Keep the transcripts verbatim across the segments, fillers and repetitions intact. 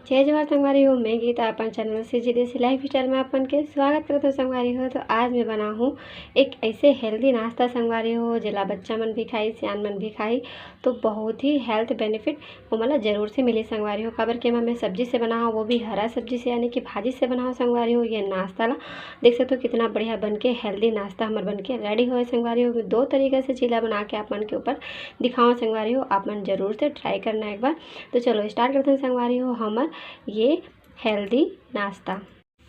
जय जोहार संगवारी हो, मैं गीता अपन चैनल सीजी देसी लाइफस्टाइल में अपन के स्वागत करत हूँ संगवारी हो। तो आज मैं बनाहूँ एक ऐसे हेल्दी नाश्ता संगवारी हो, जेला बच्चा मन भी खाई, सियान मन भी खाई, तो बहुत ही हेल्थ बेनिफिट ओमन ला जरूर से मिली संगवारी हो। काबर के एमा मैं सब्जी से बनाहूँ, वो भी हरा सब्जी से, यानी कि भाजी से बनाहूँ संगवारी हो। ये नाश्ता ला देख सकते हो कितना बढ़िया बन के हेल्दी नाश्ता हमर बन के रेडी होए संगवारी हो। मैं दो तरीका से चीला बना के आप मन के ऊपर दिखाओ संगवारी हो, आप मन जरूर से ट्राई करना एक बार। तो चलो स्टार्ट करते हैं संगवारी हो हमर ये हेल्दी नाश्ता।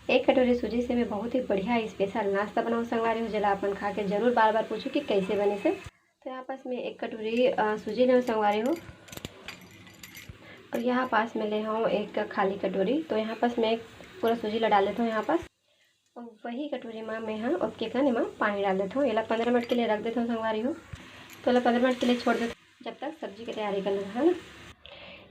एक कटोरी सूजी से मैं बहुत ही बढ़िया स्पेशल नाश्ता बनाऊँ संगवारी हो, जेला आप मन खा के जरूर बार बार पूछो कि कैसे बने से। तो यहाँ पास मैं एक कटोरी अ, सूजी ले हूँ संगवारी हो, और यहाँ पास मैं ले हूँ एक खाली कटोरी। तो यहाँ पास मैं एक पूरा सूजी ला डाल देता हूँ यहाँ पास। और वही कटोरी में मैं हाँ ओतके कन एमा पानी डाल देता हूँ। एला पंद्रह मिनट के लिए रख देता हूँ संगवारी हो। तो एला पंद्रह मिनट के लिए छोड़ देता हूँ, जब तक सब्जी की तैयारी कर लेता है ना।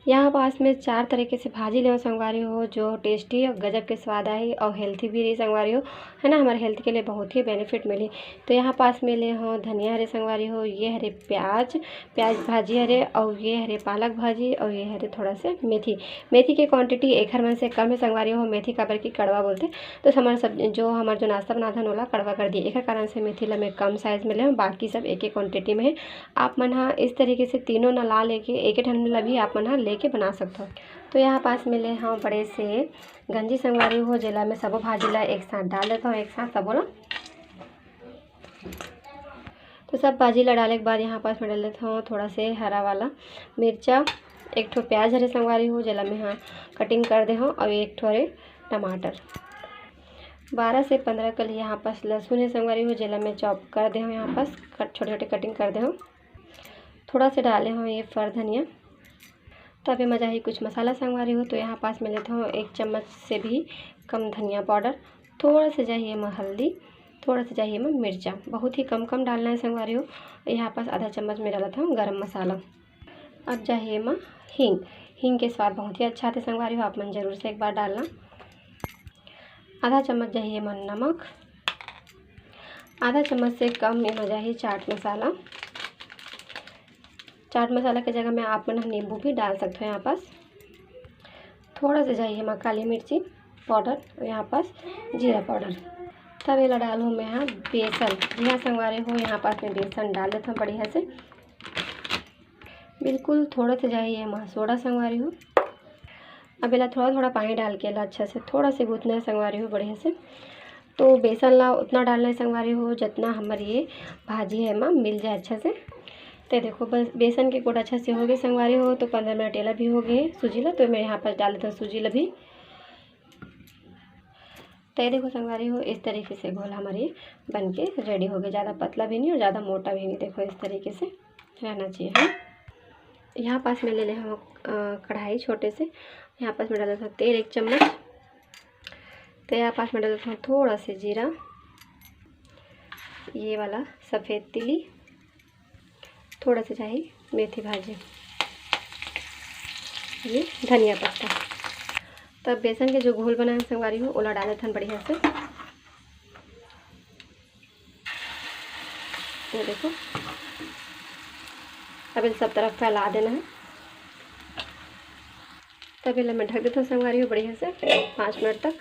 यहाँ पास मैं चार तरीके से भाजी ले हूँ संगवारी हो, जो टेस्टी और गजब के स्वाद आही और हेल्थी भी रही संगवारी हो, है ना। हमारे हेल्थ के लिए बहुत ही बेनिफिट मिली। तो यहाँ पास मैं ले हूँ धनिया हरे संगवारी हो, ये हरे प्याज, प्याज भाजी हरे, और ये हरे पालक भाजी, और ये हरे थोड़ा से मेथी। मेथी के क्वांटिटी एखर मन से कम है संगवारी हो, मेथी काबर की कड़वा बोलते। तो हमारे सब जो हमारे जो नाश्ता बनाते हैं ओला कड़वा कर दिए, एखर कारण से मेथी ला मैं कम साइज में ले हूँ, बाकी सब एक एक क्वांटिटी में है। आप मन हा इस तरीके से तीनों ना ला लेके एक एक ठन ला भी आप मन हा लेके बना सकते हो। तो यहाँ पास में ले हूँ बड़े से गंजी संगवारी हो, जेला मैं सबो भाजी ला एक साथ डाल देता हूँ, एक साथ सबो ला। तो सब भाजी ला डाले के बाद यहाँ पास मैं डाल देता हूँ थोड़ा से हरा वाला मिर्चा, एक ठो प्याज हरे संगवारी हो, जेला मैं हाँ कटिंग कर दे हूँ, और एक ठो हरे टमाटर। बारह से पंद्रह कली यहाँ पास लहसुन है संगवारी हो, जेला मैं चॉप कर दे हूँ, यहाँ पास कट छोटे छोटे कटिंग कर दे हूँ। थोड़ा से डाले हूँ ये फर धनिया। तो अब एमा जाही कुछ मसाला संगवारी हो। तो यहाँ पास मैं लेता हूँ एक चम्मच से भी कम धनिया पाउडर, थोड़ा से जाही एमा हल्दी, थोड़ा से जाही एमा मिर्चा, बहुत ही कम कम डालना है संगवारी हो। यहाँ पास आधा चम्मच में डालत हूँ गरम मसाला। अब जाही एमा हींग, हींग के स्वाद बहुत ही अच्छा आथे संगवारी हो, आप मन जरूर से एक बार डालना। आधा चम्मच जाही एमा नमक, आधा चम्मच से कम एमा जाही चाट मसाला। चाट मसाला के जगह में आप मन ह नींबू भी डाल सकते हो। यहाँ पास थोड़ा से जाही एमा काली मिर्ची पाउडर, यहाँ पास जीरा पाउडर। तब एला डालूँ मैं यहाँ बेसन। जी हाँ संगवारी हो, यहाँ पास मैं बेसन डाल देता हूँ बढ़िया से, बिल्कुल थोड़ा से जाही एमा सोडा संगवारी हो। अब एला थोड़ा थोड़ा पानी डाल के एला अच्छा से थोड़ा से गूंथना है संगवारी हो बढ़िया से। तो बेसन ला उतना डालना है संगवारी हो, जितना हमर ये भाजी है एमा मिल जाए अच्छा से। तो देखो बस बेसन के गोठ अच्छा से हो गए संगवारी हो। तो पंद्रह मिनट एला भी हो गए सूजी ला। तो मैं यहाँ पर डाल देता हूँ सूजी ला भी। तो ये देखो संगवारी हो, इस तरीके से घोल हमारी बन के रेडी हो गई। ज़्यादा पतला भी नहीं और ज़्यादा मोटा भी नहीं, देखो इस तरीके से रहना चाहिए, है। यहाँ पास मैं ले ले हूँ अ, कढ़ाई छोटे से, यहाँ पास मैं डाल देता हूँ तेल एक चम्मच। तो यहाँ पास मैं डाल देता हूँ थोड़ा से जीरा, ये वाला सफ़ेद तिली, थोड़ा से चाही मेथी भाजी, ये धनिया पत्ता। तब बेसन के जो घोल बनाए संगवारी हो, ओला डालत हन बढ़िया से। ये देखो, अब इन सब तरफ फैला देना है। तब एला मैं ढक देता हूँ संगवारी हो बढ़िया से पाँच मिनट तक।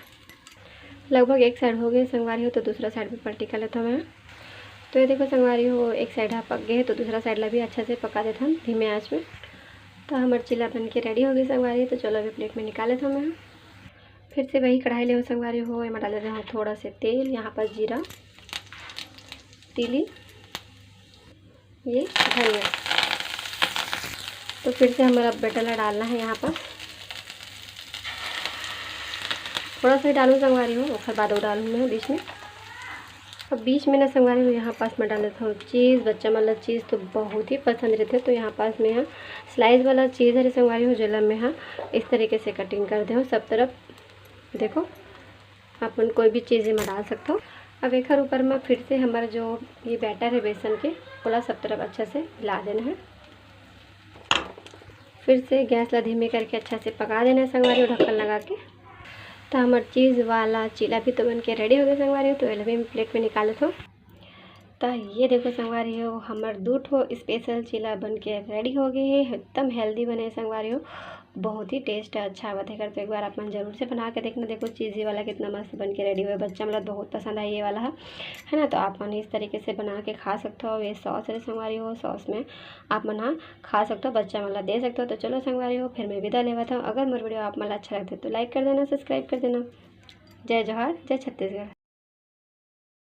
लगभग एक साइड हो गए संगवारी हो, तो दूसरा साइड भी पलटी कर लेता हूँ मैं। तो ये देखो संगवारी हो, एक साइड हा पक गए, तो दूसरा साइड ला भी अच्छा से पका देता हूँ धीमे आंच में। तो हमार चीला बन के रेडी हो गई संगवारी, तो चलो अभी प्लेट में निकाल लेता हूँ मैं। फिर से वही कढ़ाई ले संगवारी हो, एमा डाल देते हैं थोड़ा से तेल, यहाँ पर जीरा, तिली, ये धनिया। तो फिर से हमारा बैटर ला डालना है यहाँ पर, थोड़ा सा ही डालूँ संगवारी हो, ओकर बाद वो डालूँ मैं बीच में। अब बीच में ना संगवारी हो, यहाँ पास मैं डाल देता हूँ चीज़। बच्चा मन ला चीज़ तो बहुत ही पसंद रहते, तो यहाँ पास मैं यहाँ स्लाइस वाला चीज़ हरे संगवारी हो, जेला मैं यहाँ इस तरीके से कटिंग कर दे हूँ सब तरफ। देखो, आप मन कोई भी चीज़ में डाल सकते हो। अब एकर ऊपर में फिर से हमारा जो ये बैटर है बेसन के, ओला सब तरफ अच्छा से हिला देना है। फिर से गैस ला धीमे करके अच्छा से पका देना है संगवारी हो, ढक्कन लगा के। तो हमार चीज़ वाला चीला भी तो बन के रेडी हो गया संगवारी हो, तो एला भी मैं प्लेट में निकाल लेता हूँ। तो ये देखो संगवारी हो, हमार दू ठो स्पेशल चीला बन के रेडी हो गए है, एकदम हेल्दी बने संगवारी हो। बहुत ही taste अच्छा आवत हे। तो एक बार आप मन जरूर से बना के देखना। देखो, cheesy वाला कितना मस्त बन के ready हुआ है। बच्चा मन ला बहुत पसंद आए ये वाला ह, है ना। तो आप मन इस तरीके से बना के खा सकते हो। ये sauce रे संगवारी हो, sauce में आप मन ह खा सकते हो, बच्चा मन ला दे सकते हो। तो चलो संगवारी हो, फिर मैं विदा लेवत हूँ। अगर मोर video आप मन ला अच्छा लगथे तो like कर देना, subscribe कर देना। जय जोहार, जय छत्तीसगढ़।